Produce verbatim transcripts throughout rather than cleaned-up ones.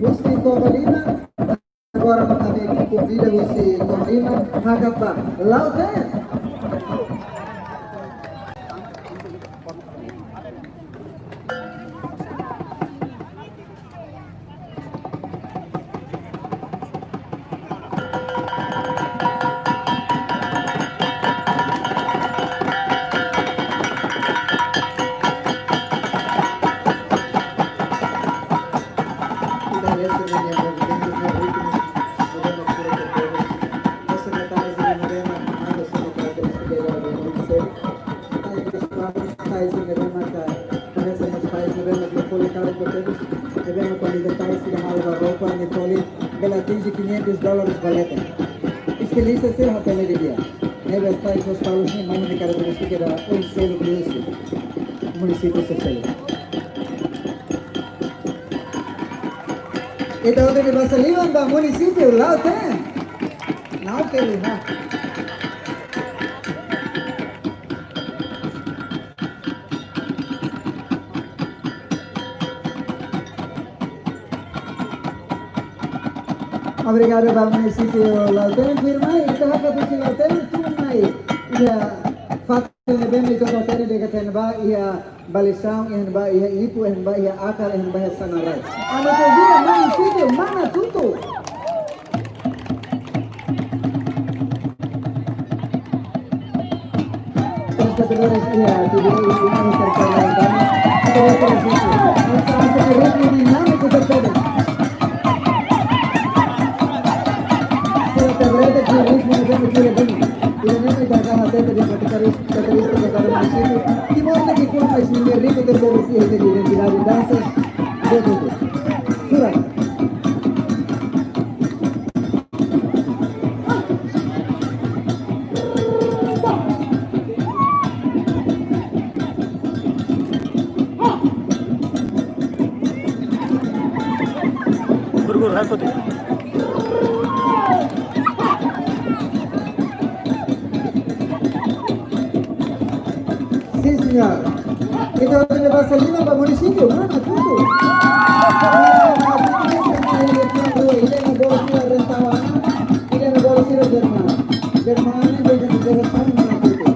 Husi Tobalina, agora mak ami konvida husi Tobalina, hakat ba Lautém. Tais ne'ebé mak, tais ne'ebé mak folin karik tebes, ne'ebé mak kualidade tais sira halo ba roupa, nia folin bele atinje quinhentos dólares valete. Estilista sira hatene didi'ak. Ne'ebé tais Lospalos ne'e manu nia karakterístika ida oin selu husi munisípiu sira seluk. Entaun, tenke basa liman ba munisípiu Lautém. Não, que ele vai. Obrigadu ba munisípiu Lautém, firma, ita hakarak husi Lautém, firma, iha fatin ne'ebé mak ita hatene dehan iha balisaun, iha ba, iha ipu, iha ba, iha akal, iha ba, iha sanarai. Ami konvida munisípiu Manatuto. Telespetadores, iha T V, iha terkait dengan kami, kita akan transmisi. Ritmu dinámiku terkait. Sira ita-boot iha ritmu ne'ebé mak sira bini. Ida-ne'e mak ita hakarak hatete dehan karakterístika, karakterístika kada munisípiu. Timor ne'e ke kuat, mas ne'e riku terbaru iha ita-nia identidade dansa. Betul. Surat. Guru, guru, hai kote. Sim, senhor. Entaun, tenke basa liman ba munisípiu Manatuto. Ida-ne'e bola sira rentawa. Ida-ne'e bola sira Jerman. Jerman ne'e bola sira Manatuto.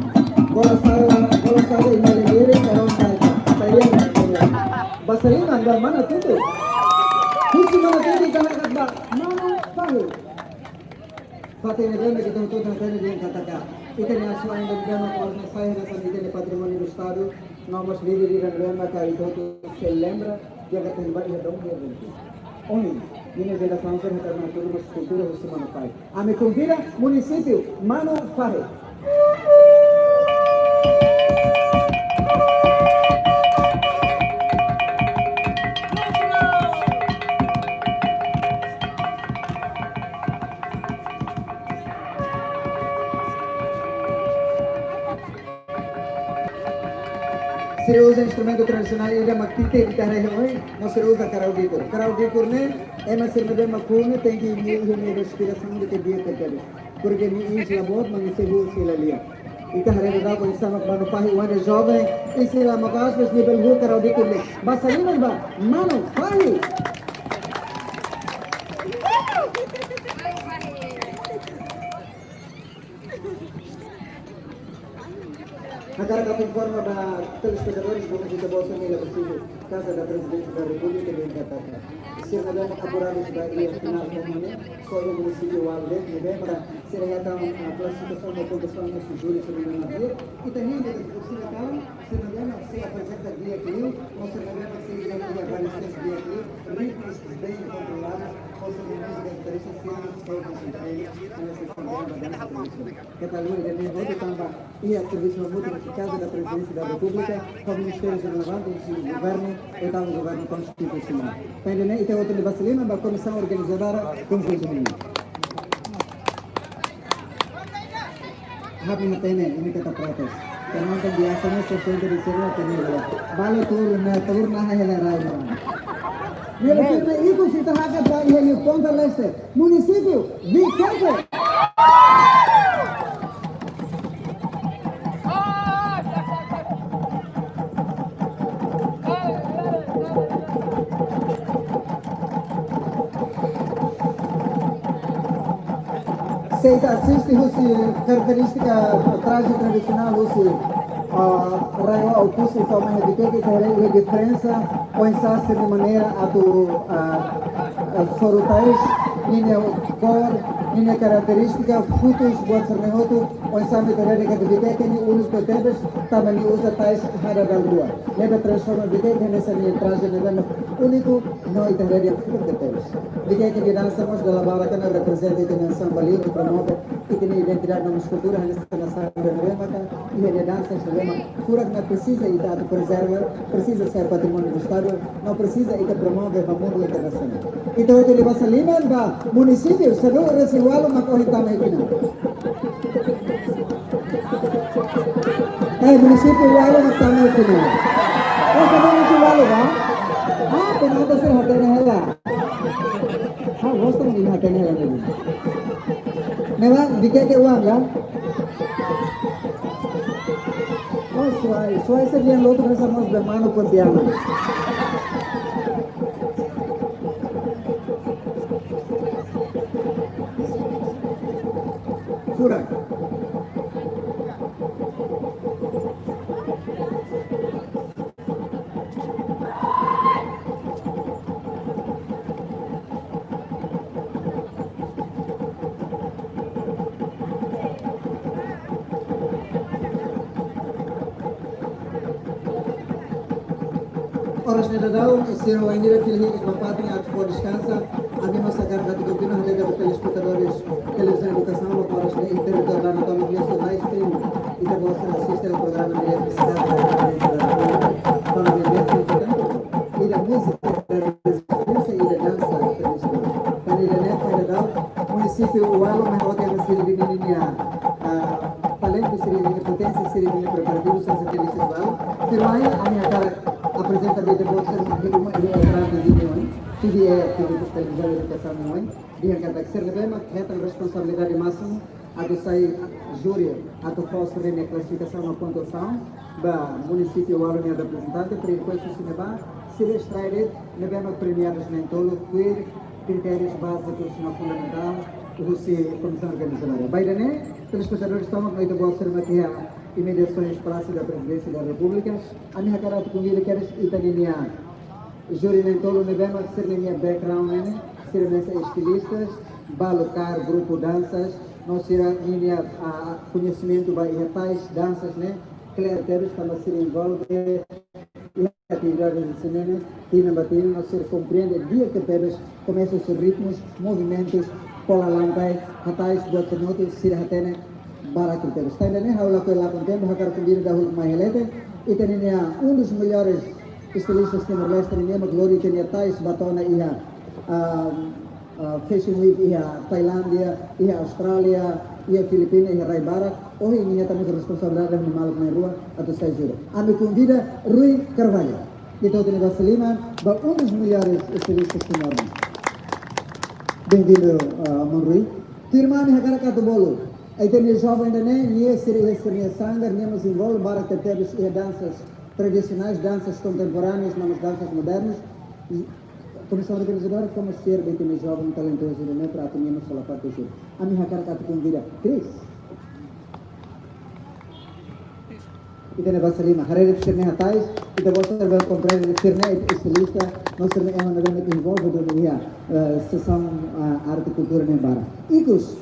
Bola sira, bola sira ida-ne'e diri, karong sai. Sai. Basa liman ba Manatuto. Husi Manatuto ita hakarak ba Manu Fahi. Fatin ne'ebé mak ita hotu hatene dehan katak ita-nia asuwa'in ida-ne'ebé mak ora sai hanesan ita-nia patrimóniu do Estado, no mós líder ida-ne'ebé mak ita hotu sei lembra, dehan katak ba iha domin dia vinte. Ohin, ninia jerasaun sira hetan mós kultura husi Manu Fahi. Ami konvida munisípiu Manu Fahi. Sira uza instrumentu tradisionál ida mak tite, gitarra, no sira uza karau dikur. Karau dikur ne'e, ema sira ne'ebé mak huni tenke iha nia respirasaun de'it, di'ak tebes. Porque nia iis la boot, mas nia sei huu sei la lia. Ita haree daudaun ba oinsá mak Manu Fahi, oan joven, iis la maka'as, mas nia bele huu karau dikur ne'e. Basa liman ba Manu Fahi. Hakarak atu informa ba telespetadores, ba ita-boot sira ne'ebé iha Kaza da Prezidénsia da Repúblika, dehan katak sira ne'ebé mak apuradu ba iha finál Copa ne'e, só iha munisípiu Walu de'it, ne'ebé mak sira hetan, ah, klasifikasaun ba kompetisaun no júri sira ne'ebé mak di'ak. Ita hein katak sira kalan, sira ne'ebé mak sei aprezenta di'ak liu, no sira ne'ebé mak sei iha variasaun di'ak liu, ritmus bem kontroladu, ho sira ne'ebé mak sei iha sira ne'ebé mak sei konsentradu, ne'e sira ne'ebé mak dansa tradisionál. Keta haluha ida-ne'e hotu tanba iha servisu hamutuk entre Kaza da Prezidénsia da Repúblika, ho ministérius relevante, husi governu, oitavu governu konstitusionál. Tanba ne'e ita hotu tenke basa liman ba komisaun organizadora konjuntu nian. Ha'u hatene, imi keta protes. Tanba ita biasa ne'e setenta de cima tenía. Balu tuur, ne'e tuur, ne'e hela rai. Ne'e tuur, ne'e ikus ita hakarak ba iha ne'e ponta leste. Munisípiu Viqueque. Se ita asiste husi karakterístika traje tradisionál husi, ah, RAEOA Oekusi, ita haree katak iha diferensa oinsá sira-nia maneira atu, ah, ah, soru tais, ninia kór, ninia karakterístika, futus, buat sira-ne'e hotu, oinsá ita haree katak Viqueque ne'e úniku tebes, tanba nia uza tais hada dal rua. Ne'ebé transforma Viqueque hanesan nia traje ne'ebé úniku, no ita haree furak tebes. Viqueque nia dansa mós dala barak ona reprezenta ita-nia nasaun Balir, promove ita-nia identidade no mós kultura, hanesan nasaun ne'ebé maka, iha nia dansa ne'ebé maka furak, no presiza ita atu prezerva, presiza sai patrimóniu do Estadu, no presiza ita promove ba mundu internasionál. Ita hotu bele basa liman ba munisípiu sanulu-resin-ualu mak ohin tama iha final. Eh, munisípiu ualu mak tama iha final. Oh, sanulu-resin-ualu ba? Ah, penonton sira hatene hela. Ah, gosta de hatene hela ne'e. Ne'ebá, Viqueque uang ka? Oh, suai, suai sira-nia lotu hanesan mós be manu Pontianak. Furak. Oras ne'e daudaun, sira wainhira fila hi'it ba fatin atu fó deskansa, ami mós hakarak atu kontinua hatete ba telespetadores Televizaun Edukasaun, ba oras ne'e internet la na toma live stream, ita-boot sira asiste programa diretu, ita múzika, ita dansa tradisionál. Tan ida-ne'e foin daudaun munisípiu ualu mak hodi ana sira-nia, ah, talentu, sira-nia poténsia, sira-nia preparativu, sira-nia festival. Tuirmai, ami hakarak aprezenta ba ita-boot sira mak iha uma, iha ekrán T V oin, T V, eh, T V, Televizaun Edukasaun oin. Dehan katak sira ne'ebé mak hetan responsabilidade másimu atu sai júri, atu fó sira-nia klasifikasaun no pontuasaun ba munisípiu ualu nia reprezentante, para depois husi ne'ebá sira estrai de'it ne'ebé mak premiadus na'in-tolu, tuir kritérius bázikus no fundamentál husi komisaun organizadora. Ba ida-ne'e, telespetadores tomak no ita-boot sira mak iha imediasoens Palácio da Presidência da República, ami hakarak atu konvida kedas ita-nia júri na'in-tolu ne'ebé mak sira-nia background ne'e, sira mesak estilistas, balu kar grupu dansas, no sira-nia, ah, koñesimentu ba iha tais dansas ne'e kleur tebes tanba sira envolve iha atividades sira-ne'e tinan ba tinan, no sira komprende di'ak tebes komesa husi ritmus, movimentus, pola lantai, hatais, buat sira-ne'e hotu sira hatene barak tebes. Tan ida-ne'e ha'u lakohi lakon tempu, hakarak konvida dahuluk mai hela de'it ita-nia um dos melhores estilistas Timor-Leste, nia mak lori ita-nia tais ba to'o ona iha, ah, ah, Fashion Week iha Tailándia, iha Austrália, iha Filipina, iha rai barak. Ohin nia hetan mós responsabilidade ho maluk na'in-rua atu sai júri. Ami konvida Rui Carvalho. Ita hotu basa liman ba um dos melhores estilistas Timor. Bem-vindo, ah, maun Rui. Tuirmai ami hakarak atu bolu. Ita-nia joven ida-ne'e, nia sira iha sira-nia sanggar, nia mós envolve barak tebes iha dansas tradisionais, dansas kontemporáneas, no mós dansas modernas. I komisaun organizadora, komu share ba ita-nia joven talentozu ida-ne'e para atu nia mós hola parte júri. Ami hakarak atu konvida Chris. Ita-nia basa liman, haree de'it sira-nia hatais, ita-boot sira bele komprende de'it sira-ne'e estilista, no sira-ne'e ema ne'ebé mak envolve duni iha, eh, sesaun, eh, arte kultura ne'e barak. Ikus,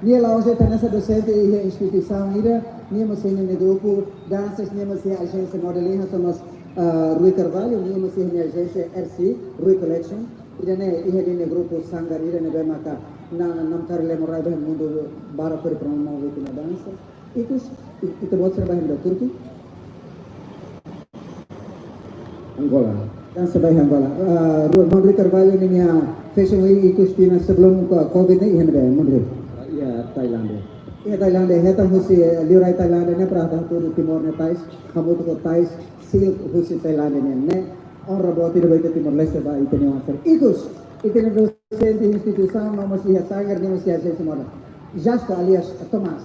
nia la'ós de'it hanesan dosente iha instituisaun ida, nia mós iha nia grupu dansas, nia mós iha ajénsia modeling, hanesan mós, ah, Rui Carvalho, nia mós iha nia ajénsia R C, Rui Collection. Ida-ne'e iha nia grupu sanggar ida ne'ebé maka na, namkari lemo rai ba iha mundu barak hodi promove ita-nia dansa. Ikus, i-, ita-boot sira ba iha ne'ebé, Turki? Angola. Dansa ba iha Angola. Ah, Ru-, maun Rui Carvalho ninia Fashion Week ikus tinan sebelum ko-, covid ne'e iha ne'ebé, maun Rui? Ah, iha Tailándia. Iha Tailándia, hetan husi, eh, liurai Tailándia ne'e para atu hatudu Timor nia tais, hamutuk ho tais silk husi Tailándia ne'e. Ne'e onra boot ida ba ita Timor-Leste ba ita-nia oan sira. Ikus, ita-nia dosente instituisaun, no mós iha sanggar, no mós iha ajénsia moda. Justo, alias Tomás.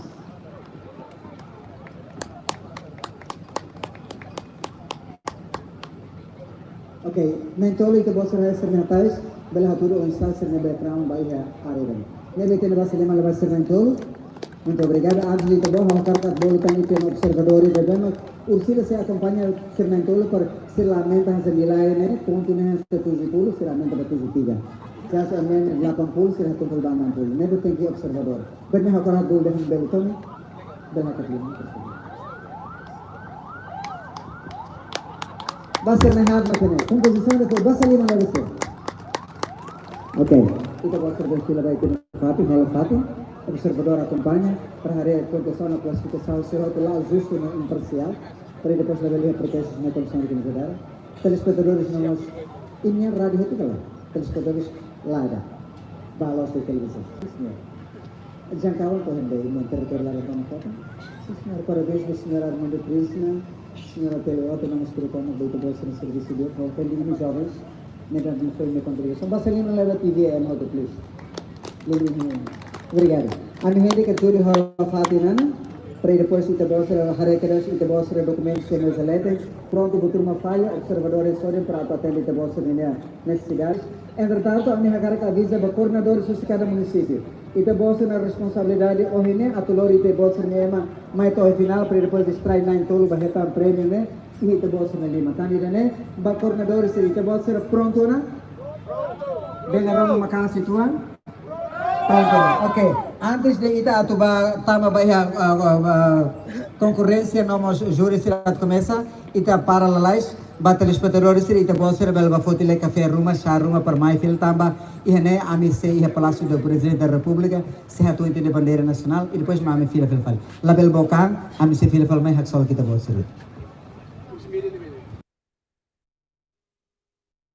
Ok, na'in-tolu ita-boot sira sira-nia hatais, bele hatudu oinsá sira-nia background ba iha área ne'e. Ne'ebé ita-nia basa liman leba sira na'in-tolu. Muito obrigado. Antes de ita bá, ha'u hakarak atu bolu tan ita-nia observadór ida-ne'ebé mak Ursila sei akompaña sira na'in-tolu para sira lamenta hanesan nilai ne'e, pontu ne'e hanesan tujuh puluh, sira aumenta ba tujuh tiga. Se hanesan ne'e delapan puluh, sira hakumpul ba enam puluh. Ne'ebé tenke observadór. Bene hakarak bolu dehan belu tome. Bele hakat liman, por favor. Basa ne'e ha'u mak ne'e. Kompozisaun de basa liman leba sira. Ok. Ita-boot sira bele fila ba ita-nia fatin, halo fatin. Observadór akompaña para haree pontuasaun no klasifikasaun sira hotu la'o justu no imparsiál. Para depois labele iha protestus iha komisaun organizadora. Telespetadores no mós, imi-nia rádiu hotu ka lae? Telespetadores la ada. Ba loos iha televizaun. Sim, señór. Jangkauan ko hende iha territóriu laran tama kota. Sim, señór. Parabéns ba señór Armando Krishna, señora Telioto, no mós grupu no grupu boa sira servisu di'ak, ho hende imi jovens, ne'ebé imi fó imi-nia kontribuisaun. Basa liman leba T V M hotu, please. Liman, obrigadu. Ami hende ke juri halo fatin ona, para depois ita-boot sira haree kedas ita-boot sira dokumentu sira no meza leten, prontu buat ruma falla, observadór sira para atu atende ita-boot sira-nia nesesidade. Entretantu, ami hakarak aviza ba koordenadór husi kada munisípiu. Ita-boot sira-nia responsabilidade ohin ne'e atu lori ita-boot sira-nia ema mai to'o finál para depois distrai na'in-tolu ba hetan prémiu ne'e iha ita-boot sira-nia liman. Tan ida-ne'e, ba koordenadór sira, ita-boot sira prontu ona? Bele rona maka'as uitoan? Prontu. Ok. Antes de ita atu bá tama ba iha, ah, ah, ah, konkorrénsia no mós júri sira atu komesa, ita para lalais, ba telespetadór sira, ita-boot sira bele bá foti lai kafé ruma, xá ruma para mai fila tanba iha ne'e ami sei iha Palácio do Presidente da República, sei hato'o ita-nia bandeira nasionál, i depois mak ami fila fila fali. Labele book an, ami sei fila fali mai haksolok ita-boot sira.